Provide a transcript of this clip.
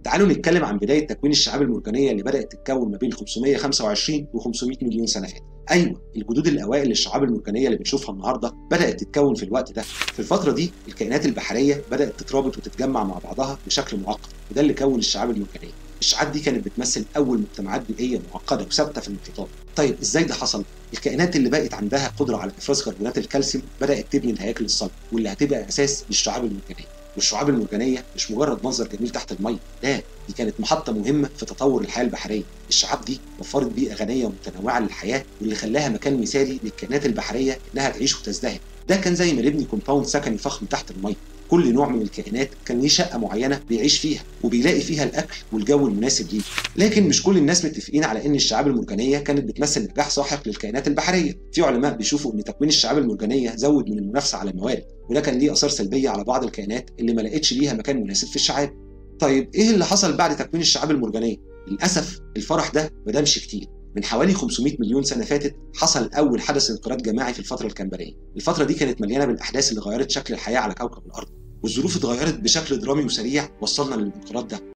تعالوا نتكلم عن بداية تكوين الشعاب المرجانيه اللي بدات تتكون ما بين 525 و 500 مليون سنة فاتت. ايوه، الجدود الاوائل للشعاب المرجانيه اللي بنشوفها النهارده بدات تتكون في الوقت ده. في الفترة دي الكائنات البحرية بدات تترابط وتتجمع مع بعضها بشكل معقد، وده اللي كون الشعاب المرجانيه. الشعاب دي كانت بتمثل اول مجتمعات بيئية معقدة وثابتة في المحيطات. طيب ازاي ده حصل؟ الكائنات اللي بقت عندها قدره على افراز كربونات الكالسيوم بدات تبني الهياكل الصلبة واللي هتبقى اساس للشعاب المرجانيه. والشعاب المرجانيه مش مجرد منظر جميل تحت المية، لا، دي كانت محطة مهمة في تطور الحياة البحرية. الشعاب دي وفرت بيئة غنية ومتنوعة للحياة، واللي خلاها مكان مثالي للكائنات البحرية انها تعيش وتزدهر. ده كان زي ما نبني compound سكني فخم تحت المية، كل نوع من الكائنات كان ليه شقه معينة بيعيش فيها وبيلاقي فيها الاكل والجو المناسب ليه. لكن مش كل الناس متفقين على ان الشعاب المرجانيه كانت بتمثل نجاح ساحق للكائنات البحرية. في علماء بيشوفوا ان تكوين الشعاب المرجانيه زود من المنافسة على الموارد، وده كان ليه اثار سلبية على بعض الكائنات اللي ما لقتش ليها مكان مناسب في الشعاب. طيب ايه اللي حصل بعد تكوين الشعاب المرجانيه؟ للاسف الفرح ده ما دامش كتير. من حوالي 500 مليون سنة فاتت حصل اول حدث انقراض جماعي في الفترة الكمبريه. الفترة دي كانت مليانة بالاحداث اللي غيرت شكل الحياة على كوكب الارض، والظروف اتغيرت بشكل درامي وسريع وصلنا للانقراض ده.